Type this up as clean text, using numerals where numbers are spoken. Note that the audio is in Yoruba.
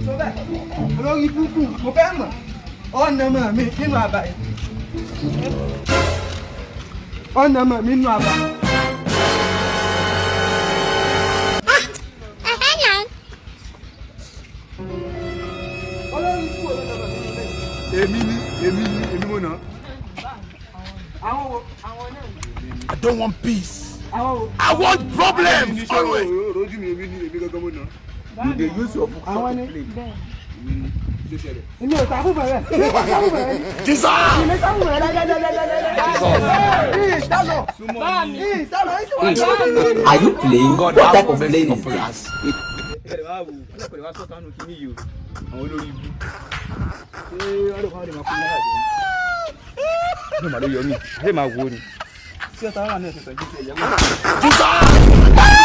Tó bẹ́ẹ̀, olórí burúkú, mo fẹ́ mọ̀ ọ̀nà mọ̀ mi nínú àbá yìí. Ọ̀nà mọ̀ mi nínú àbá. Olórí burúkú, ọ̀nà mọ̀ mi nínú bẹ́ẹ̀. Èmi ni, èmi ni, èmi mo nà. Àwọn wo? I don't want peace. Àwọn wo? I want problems always. Rojú mi, èmi ni, èmi gangan mo nà. You dey use your book Àwọn to ni. play. Èmi ni ló ṣẹlẹ̀. Èmi ò sáfù bẹ̀rẹ̀. Èmi ò sáfù bẹ̀rẹ̀. Jesus! Èmi sáfù bẹ̀rẹ̀ lẹ́lẹ́lẹ́lẹ́lẹ́lẹ́. Ìsálọ̀. Ìsálọ̀. Ìsálọ̀. Are you playing? God What have type of mercy playing is upon this? us. Ẹ̀rẹ̀ wá wò ọlọ́pàá wá sọ́ta nù kíní yìí o, àwọn olórí ibú. Ṣé ọlọ́pàá lè máa fún náírà jẹ ní? Ṣé màá ló yọ mí? Àṣé máa wo ni? Ṣé ọ̀tá wà ní ẹ̀sìn tàn jí ti ẹ̀yẹ́ wò? Jesus!